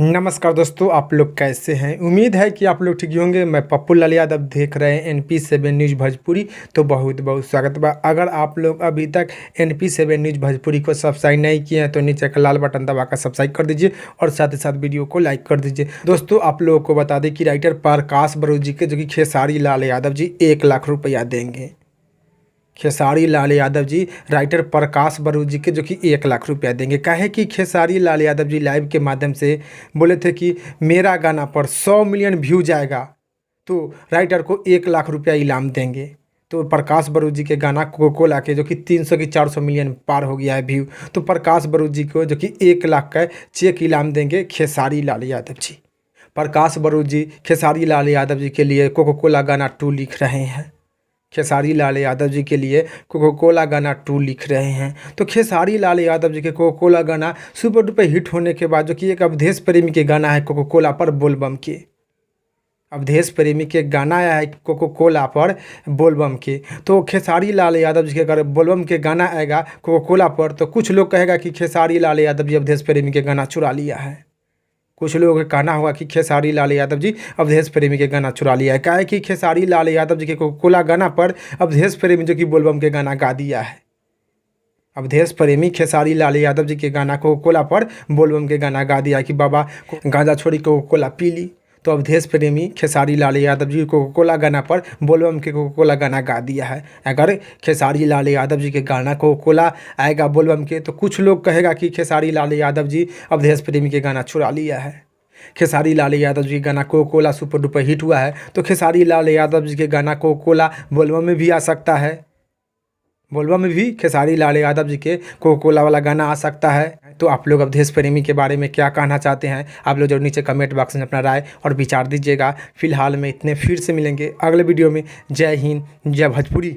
नमस्कार दोस्तों, आप लोग कैसे हैं? उम्मीद है कि आप लोग ठीक ही होंगे। मैं पप्पू लाल यादव, देख रहे हैं NP7 news Bhojpuri. तो बहुत बहुत स्वागत बा। अगर आप लोग अभी तक NP7 news Bhojpuri को सब्सक्राइब नहीं किए हैं तो नीचे का लाल बटन दबाकर सब्सक्राइब कर दीजिए और साथ ही साथ वीडियो को लाइक कर दीजिए। दोस्तों, आप लोगों को बता दें कि राइटर प्रकाश बरूद जी के जो कि खेसारी लाल यादव जी 1 लाख रुपया देंगे। खेसारी लाल यादव जी राइटर प्रकाश बरूद जी के जो कि 1 लाख रुपया देंगे। काहे कि खेसारी लाल यादव जी लाइव के माध्यम से बोले थे कि मेरा गाना पर 100 मिलियन व्यू जाएगा तो राइटर को 1 लाख रुपया इनाम देंगे। तो प्रकाश बरूद जी के गाना कोको के जो कि 300 की 400 मिलियन पार हो गया है व्यू, तो प्रकाश बरूद जी को जो कि 1 लाख का चेक इनाम देंगे खेसारी लाल यादव जी। प्रकाश बरूद जी खेसारी लाल यादव जी के लिए कोको कोला गाना 2 लिख रहे हैं। खेसारी लाल यादव जी के लिए कोको कोला गाना 2 लिख रहे हैं। तो खेसारी लाल यादव जी के कोको कोला गाना सुपर डुपर हिट होने के बाद जो कि एक अवधेश प्रेमी के गाना है कोको कोला पर बोलबम के, अवधेश प्रेमी के गाना आया है कोको कोला पर बोलबम के, तो खेसारी लाल यादव जी के अगर बोलबम के गाना आएगा कोको कोला पर तो कुछ लोग कहेगा कि खेसारी लाल यादव जी अवधेश प्रेमी के गाना चुरा लिया है। कुछ लोगों का कहना होगा कि खेसारी लाल यादव जी अवधेश प्रेमी के गाना चुरा लिया है। काहे कि खेसारी लाल यादव जी के कोको गाना पर अवधेश प्रेमी जो कि बोलबम के गाना गा दिया है। अवधेश प्रेमी खेसारी लाल यादव जी के गाना कोको कोला पर बोलबम के गाना गा दिया कि बाबा गांजा छोड़ी कोको कोला पी ली। तो अवधेश प्रेमी खेसारी लाल यादव जी कोको कोला गाना पर बोलबम के कोको कोला गाना गा दिया है। अगर खेसारी लाल यादव जी के गाना कोको कोला आएगा बोलबम के तो कुछ लोग कहेगा कि खेसारी लाल यादव जी अवधेश प्रेमी के गाना चुरा लिया है। खेसारी लाल यादव जी के गाना Coca Cola super duper hit हुआ है, तो खेसारी लाल यादव जी के गाना कोको कोला बोलबम में भी आ सकता है। बोलबम में भी खेसारी लाल यादव जी के कोको कोला वाला गाना आ सकता है। तो आप लोग अवधेश प्रेमी के बारे में क्या कहना चाहते हैं? आप लोग जरूर नीचे कमेंट बॉक्स में अपना राय और विचार दीजिएगा। फिलहाल में इतने, फिर से मिलेंगे अगले वीडियो में। जय हिंद, जय भोजपुरी।